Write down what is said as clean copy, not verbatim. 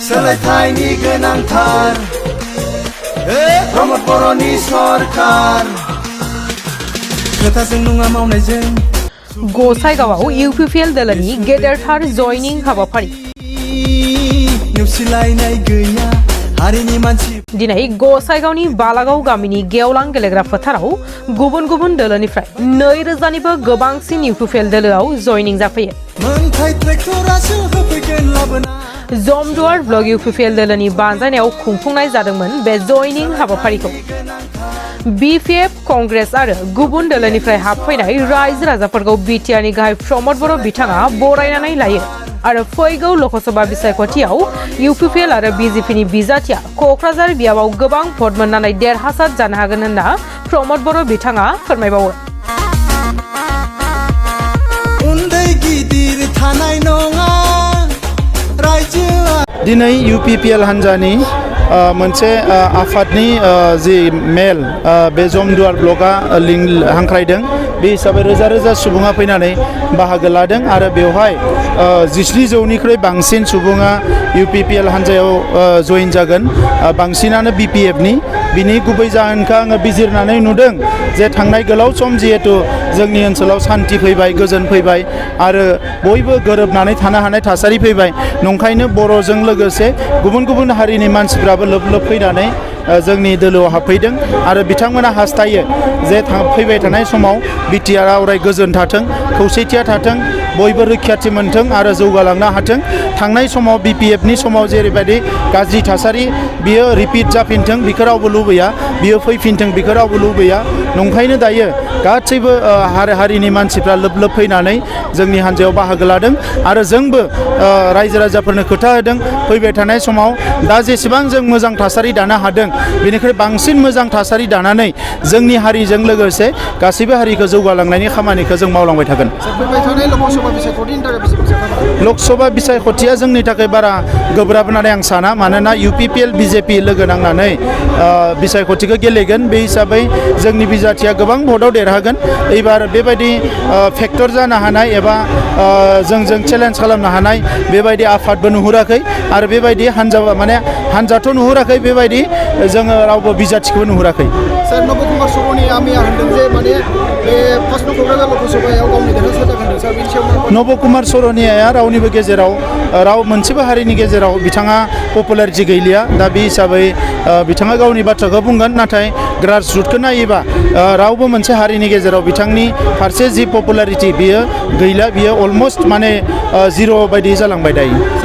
सोलायथायनि गोनांथार प्रमद बर'नि सरकार खोथाजों नङा मावनायजों गसाइगावआव इउपिपिएल दोलोनि गेदेरथार जयनिं हाबाफारि नेवसिलायनाय गैया हारिनि मानसि दिनै गसाइगावनि बालागाव गामिनि गेवलां गेलेग्रा फोथाराव गुबुन गुबुन दोलोनिफ्राय 2000निबो गोबांसिन इउपिपिएल दोलोआव जयनिं जाफैयो मोनथाय ट्रेक्टरासो होफैगोन लाबोना जमदुवार ब्लक इउपिपिएल दोलोनि बानजायनायाव खुंफुंनाय जादोंमोन बे जयनिं हाबाफारिखौ बिपिएफ कंग्रेस आरो गुबुन दोलोनिफ्राय हाबफैनाय रायजो राजाफोरखौ बिटिआरनि गाहाय प्रमद बर' बिथाङा बरायनानै लायो आरो फैगौ लोकसभा बिसायख'थियाव इउपिपिएल आरो बिजेपिनि बिजाथिया क'क्राझार बियाबाव गोबां भट मोननानै देरहासार जानो हागोन होनना प्रमद बर' बिथाङा फोरमायबावो उन्दै गिदिर थानाय नङा रायजोआ दिनै इउपिपिएल हान्जानि मोनसे आफादनि जि मेल बे जमदुवार ब्लकआ हांख्रायदों बे हिसाबै रोजा रोजा सुबुङा फैनानै बाहागो लादों आरो बेवहाय 17,000निख्रुइ बांसिन सुबुङा इउपिपिएल हान्जायाव जइन जागोन बांसिनानो बिपिएफनि बिनि गुबै जाहोनखौ आङो बिजिरनानै नुदों जे थांनाय गोलाव सम जिहेतु जोंनि ओनसोलाव सान्थि फैबाय गोजोन फैबाय आरो बयबो गोरोबनानै थानो हानाय थासारि फैबाय नंखायनो बर'जों लोगोसे गुबुन गुबुन हारिनि मानसिफ्राबो लोब लोब फैनानै जोंनि दोलोआव हाबफैदों आरो बिथांमोना हास्थायो जे फैबाय थानाय समाव बिटिआर अराय गोजोन थाथों खौसेथिया थाथों बयबो रैखाथि मोनथों आरो जौगालांनो हाथों थांनाय समाव बिपिएफनि समाव जेरैबायदि गाज्रि थासारि बियो रिपिट जाफिनथों बेखौ रावबो लुबैया बियो फैफिनथों बेखौ रावबो लुबैया नंखायनो दायो गासैबो हारिनि मानसिफ्रा लोब लोब फैनानै जोंनि हान्जायाव बाहागो लादों आरो जोंबो रायजो राजाफोरनो खोथा होदों फैबाय थानाय समाव दा जेसेबां जों मोजां थासारि दानो हादों बेनिख्रुइ बांसिन मोजां थासारि दानानै जोंनि हारिजों लोगोसे गासैबो हारिखौ जौगालांनायनि खामानिखौ जों मावलांबाय थागोन लकसभा बिसायख'थिया जोंनि थाखाय बारा गोब्राब होननानै आं साना मानोना इउपिपिएल बिजेपि लोगो नांनानै बिसायख'थिखौ गेलेगोन बे हिसाबै जोंनि बिजाथिया गोबां भटआव देरहागोन एबार बेबायदि फेक्टर जानो हानाय एबा जोंजों चेलेन्ज खालामनो हानाय बेबायदि आफादबो नुहुराखै आरो बेबायदि हान्जाथ' नुहुराखै बेबायदि जोङो रावबो बिजाथिखौबो नुहुराखै सर नबकुमार सर'निया मैया होनदों जे माने बे फार्स्ट क'क्राझार लकसभायाव गावनि देरहासार जागोन होनदों सर बेनि सायाव नबकुमार सर'नियाया रावनिबो गेजेराव मोनसेबो हारिनि गेजेराव बिथाङा पपुलारिटि गैलिया दा बे हिसाबै बिथाङा गावनि बाथ्राखौ बुंगोन नाथाय ग्रासरुटखौ नायोबा रावबो मोनसे हारिनि गेजेराव बिथांनि फारसे जि पपुलारिटि बियो गैला बियो अलमस्ट माने जिर' बायदि जालांबाय दायो